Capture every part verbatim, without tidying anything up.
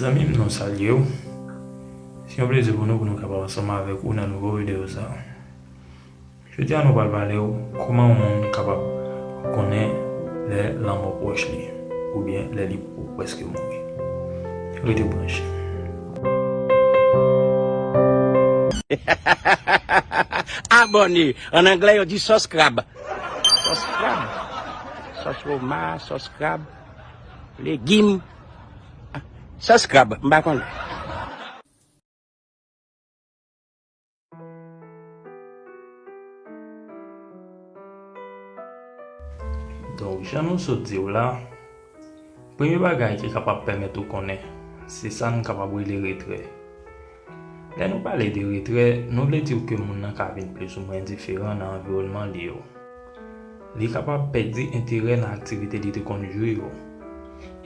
Zanmi m, nou salye w. Se yon plezi pou nou, pou nou kapab ansanm avèk ou nan nouvo videyo sa. Jodi a, nou pral pale w kòman yon moun kapab konnen lè lanmò pwòch li, oubyen lè li prèske mouri. Rete branche. Abòne. An anglè, yo di sòs krab. Sòs krab. Sòs woma, sòs krab. Legim. Sòs krab, m pa konnen. Donk, jan nou sot di w la, premye bagay ki kapab pèmèt ou konnen, se sa n kapab rele retrè. Lè nou pale de retrè, nou vle di w ke moun nan ka vin plis ou mwen endiferan nan anviwònman li yo. Li kapab pèdi enterè nan aktivite li te konn jwi yo.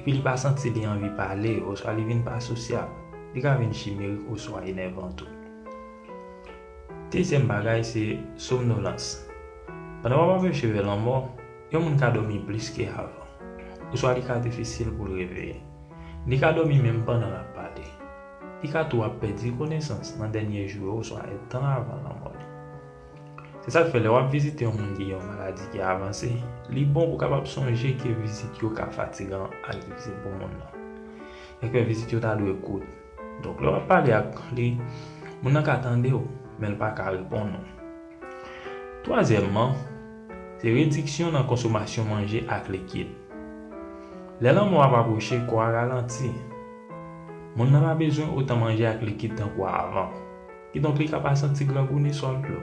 Epi li pa santi li anvi pale, oswa li vin pa sosyab. Li ka vin chimerik oswa enèvan tou. Dezyèm bagay se somnolans. Pandan w ap apwoche vè lanmò, yon moun ka dòmi plis ke avan, oswa li ka difisil pou l reveye. Li ka dòmi menm pandan l ap pale. Li ka tou ap pèdi konesans nan dènye jou yo oswa èdtan avan lanmò li. Se sa k fè lè w ap vizite yon moun ki gen yon maladi ki avanse, li bon pou w kapab sonje ke vizit yo ka fatigan ak difisil pou moun nan. Kèk fwa vizit yo ta dwe kout. Donk, lè w ap pale ak li, moun nan ka tande w, men l pa ka reponn ou. Twazyèmman, se rediksyon nan konsomasyon manje ak likid. Lè lanmò ap apwoche, kò a ralanti. Moun nan pa bezwen otan manje ak likid tankou avan. Kidonk, li ka pa santi grangou ni swaf dlo.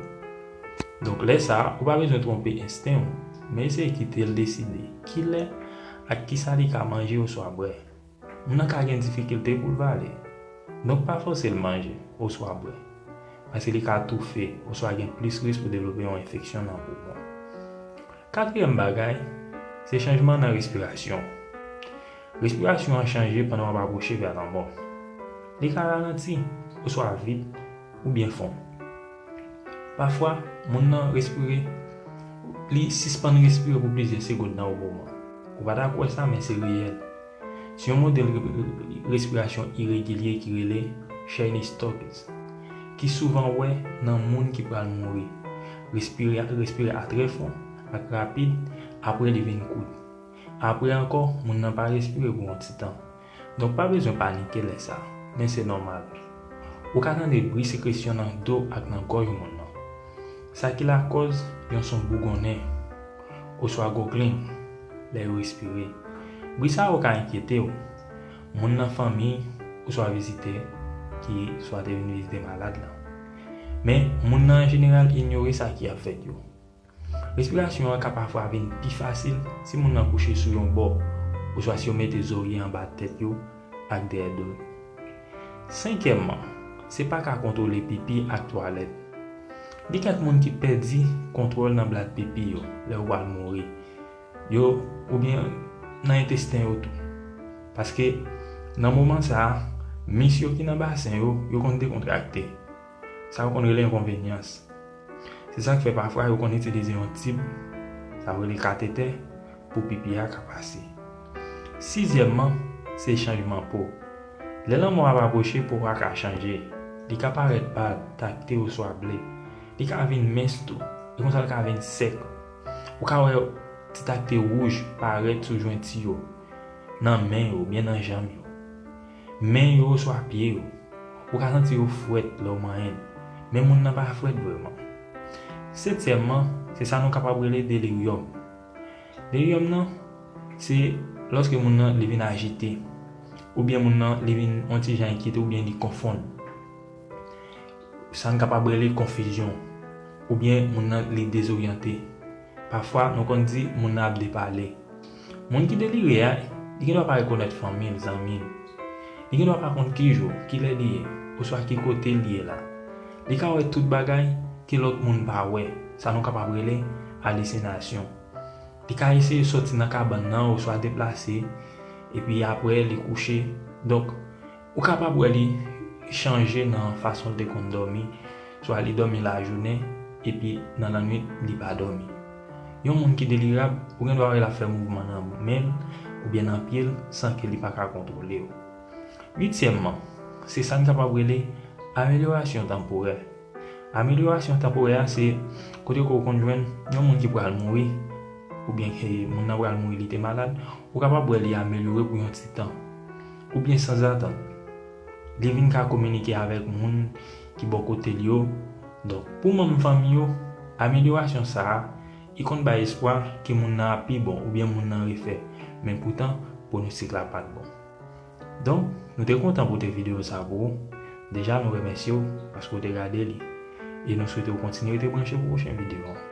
Donk, lè sa a, ou pa bezwen twonpe ensten w, men eseye kite l deside kilè ak kisa li ka manje oswa bwè. Moun nan ka gen difikilte pou l vale. Donk, pa fòse l manje oswa bwè, paske li ka toufe oswa gen plis risk pou devlope yon enfeksyon nan poumon. Katriyèm bagay, se chanjman nan respirasyon. Respirasyon an chanje pandan w ap apwoche vè lanmò. Li ka ralanti, oswa vit, oubyen fon. Pafwa, moun nan respire, li sispann respire pou plizyè segonn nan yon moman. Ou pa ta kwè sa, men se reyèl. Se yon modèl re- re- respirasyon iregilye ki rele Cheyne-Stokes, ki souvan wè nan moun ki pral mouri. Respire, respire a trè fon ak rapid, apre li vin kout. Apre ankò, moun nan pa respire pou yon ti tan. Donk, pa bezwen panike lè sa, men se nòmal. Ou ka tande bri sekresyon nan do ak nan gòj moun nan. Sa ki lakòz yon son bougonnen oswa gogling lè yo respire. Bri sa yo ka enkyete w, moun nan fanmi, oswa vizitè ki swa te vin vizite malad la. Men, moun nan an jeneral inyore sa ki ap fèt yo. Respirasyon an ka pafwa vin pi fasil si moun nan kouche sou yon bò, oswa si yo mete zorye anba tèt yo ak dèyè do yo. Senkyèmman, se pa ka kontwole pipi ak twalèt. Gen kèk moun ki pèdi kontwòl nan blad pipi yo lè yo pral mouri, yo, oubyen nan entesten yo tou. Paske nan moman sa a, mis yo ki nan basen yo, yo konn dekontrakte. Sa yo konn rele enkonvenyans. Se sa k fè pafwa yo konn itilize yon tib, sa yo rele katetè, pou pipi a ka pase. Sizyèmman, se chanjman po. Lè lanmò ap apwoche, po a ka chanje. Li ka parèt pal, takte oswa ble. Li ka vin mens tou. E konsa l ka vin sèk. Ou ka wè ti takte wouj parèt sou jwenti yo, nan men yo oubyen nan janm yo. Men yo oswa pye yo. Ou ka santi yo frèt lè w manyen l, men moun nan pa frèt vrèman. Setyèmman, se sa nou kapab rele deliryòm. Deliryòm nan, se lòske moun nan li vin ajite, oubyen moun nan li vin yon ti jan enkyete, oubyen li konfonn. Sa n kapab rele konfizyon, oubyen moun nan li dezoryante. Pafwa, nou konn di moun nan ap depale. Moun ki delire a, li gendwa pa rekonèt fanmi l, zanmi l. Li gendwa pa konn ki jou, ki lè li ye, oswa ki kote li ye la. Li ka wè tout bagay ke lòt moun pa wè, sa nou kapab rele alisinasyon. Li ka eseye soti nan kabann nan oswa deplase, epi apre li kouche. Donk, ou kapab wè li chanje nan fason l te konn dòmi, swa li dòmi lajounen, epi nan lannwit li pa dòmi. Yon moun ki delirab, ou gendwa wè l ap fè mouvman nan men l oubyen nan pye l san ke li pa ka kontwole yo. Uityèmman, se sa n kapab rele amelyorasyon tanporè. Amelyorasyon tanporè a se kote ke w konn jwenn yon moun ki pral mouri, oubyen ke moun nan pral mouri, li te malad, ou kapab wè li amelyore pou yon ti tan. Oubyen sanzatann, li vin ka kominike avèk moun ki bò kote l yo. Donk, pou manm fanmi yo, amelyorasyon sa a, li konn bay espwa ke moun nan ap pi bon oubyen moun nan refè. Men poutan, pwonostik la pa t bon. Donk, nou te kontan pote videyo sa pou ou. Deja, nou remèsye w paske w te gade li. E nou swete w kontinye rete branche pou pwochen videyo an.